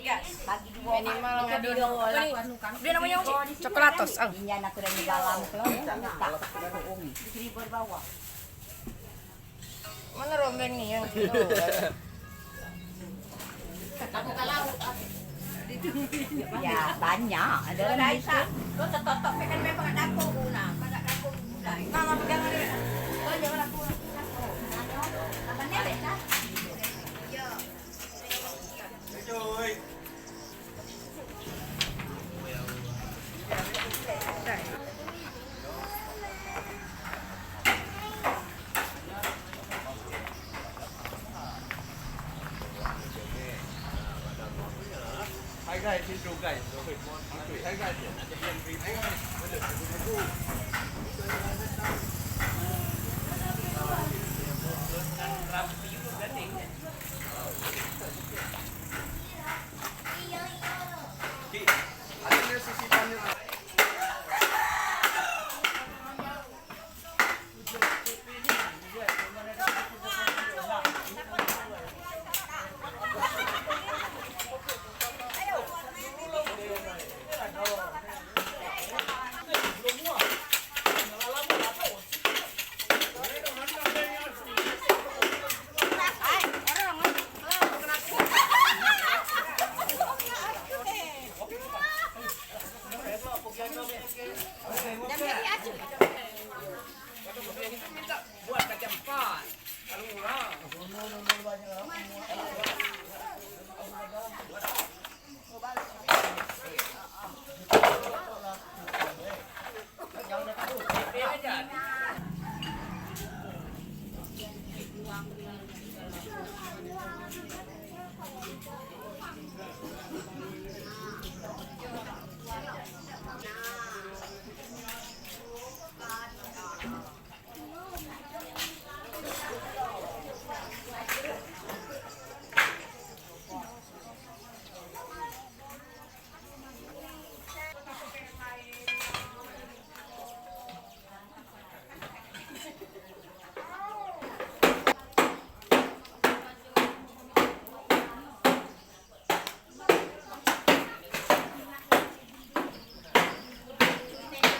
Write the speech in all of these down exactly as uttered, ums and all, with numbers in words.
Bagi dua. Minimal ngadon. Apa ni? Dia namanya apa? Coklatos, ah. Inyan aku dari dalam keluar. Tak, tak, tak. Mana rombeng ni yang itu? Ya, banyak. Ada orang miskin. Kau tertotok kan memang ada dapur guna. Kau tak dapur guna. Mama pegang ni. Kau jangan aku. Apa ni, Beta? Ya.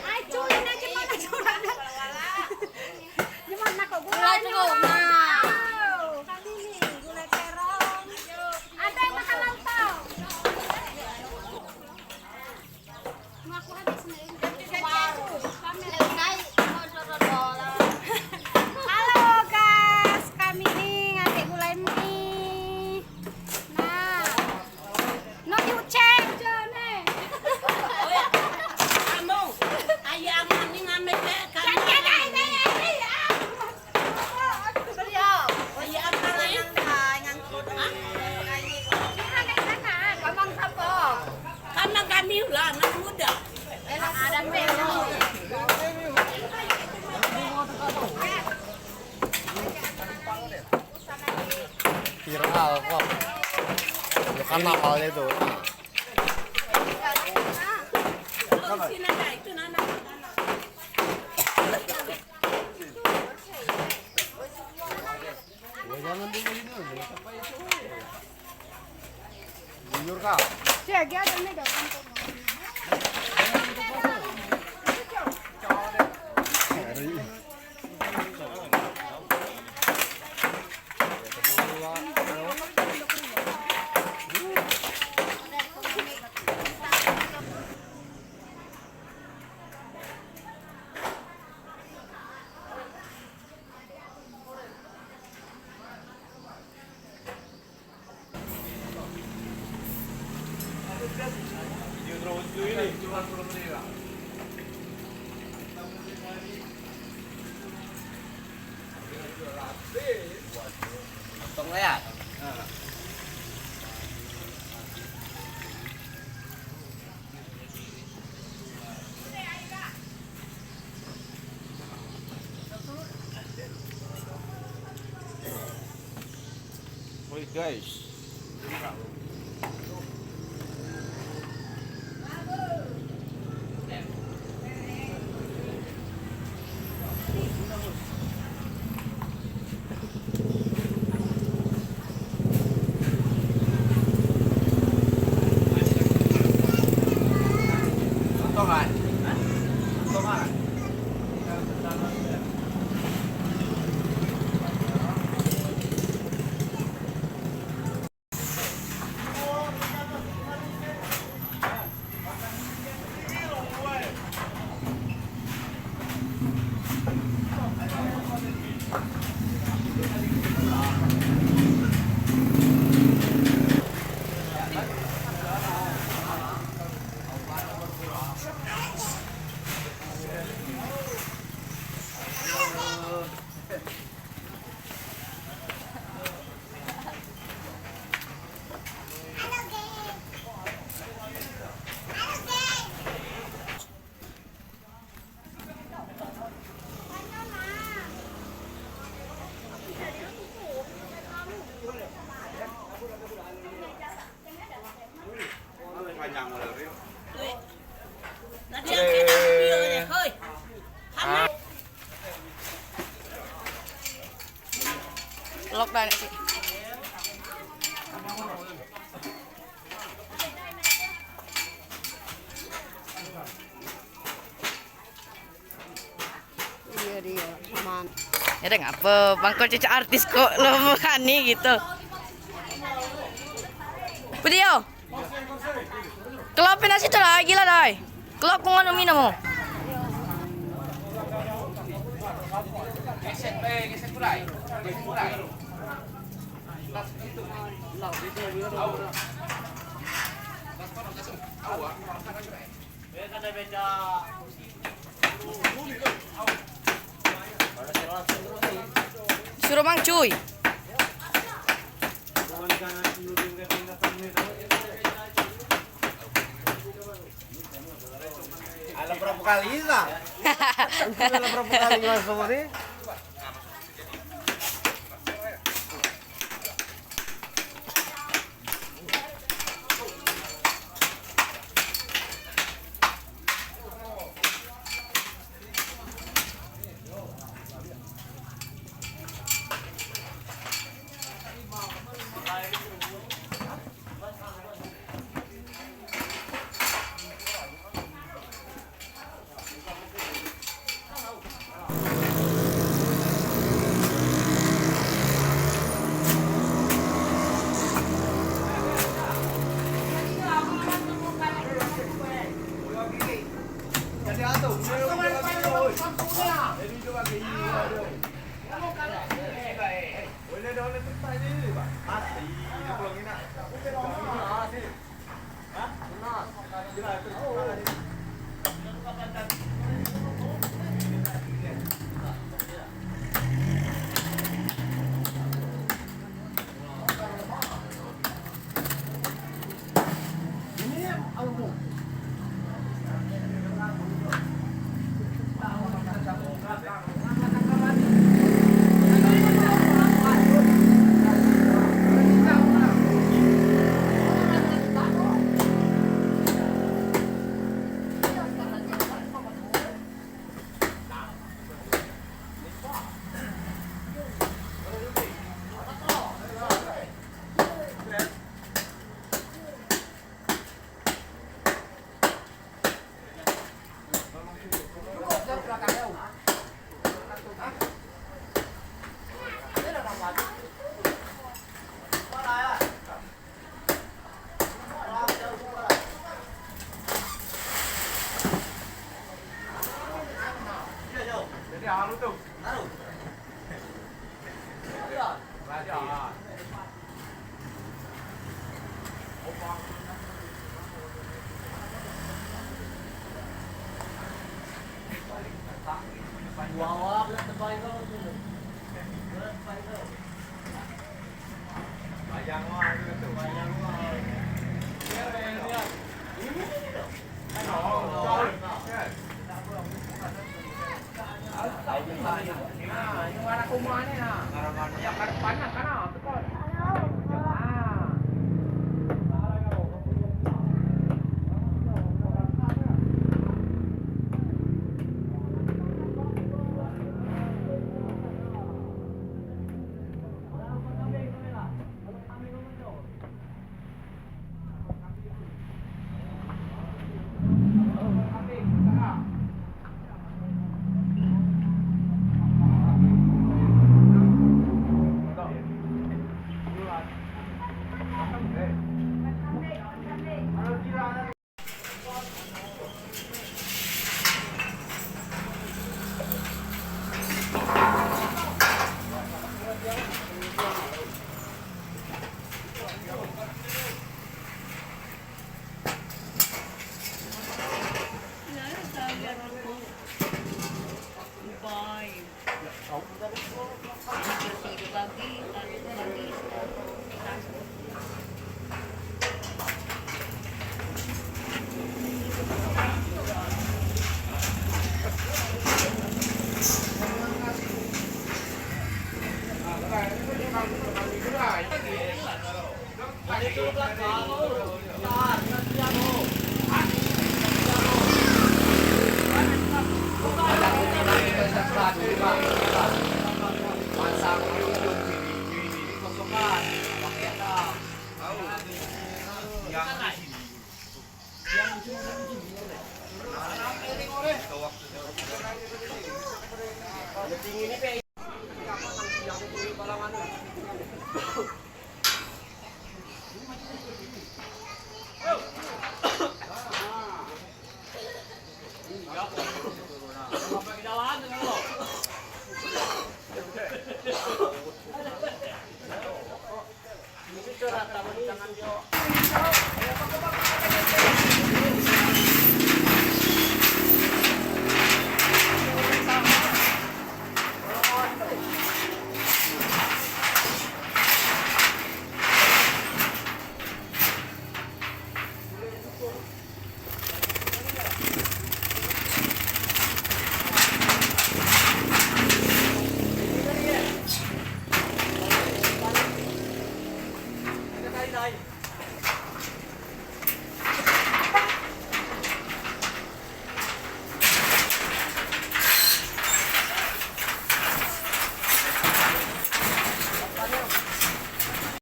Ai, cuy, na, cuman na, cuman na. Cuman na, kok gulai, gulai, nah. Kami ni, gulai terong. Ada yang makan lontong. Ngaku habis ni. Kami lagi naik, mau dorong bola. Halo, guys, kami ni ngambil gulai mie. Nah. No, you change, Johnny. Kamu, ayah aman ni ngambil beg kamu. Jangan, jangan, jangan, jangan. Beliau, ayah aman ni. Hah? Kamu apa? Kamu kami lah, anak muda. Enak ada beg. Viral kok. Bukan awalnya itu. Jangan dulu ini. Jujur kau. Cek, dia ada ni dah. Oi, guys. Lok dah ni. Iya, dia. Aman. Ya, dah ngapa? Bang, kau cecak artis kok, lo, bukan ni gitu. Video. Kelopin nasi tu lagi lah, dai. Kelop ku nganu minum mo. Suruh Mang Cuy. Alah, berapa kali lah? Alah, berapa kali masuk ni?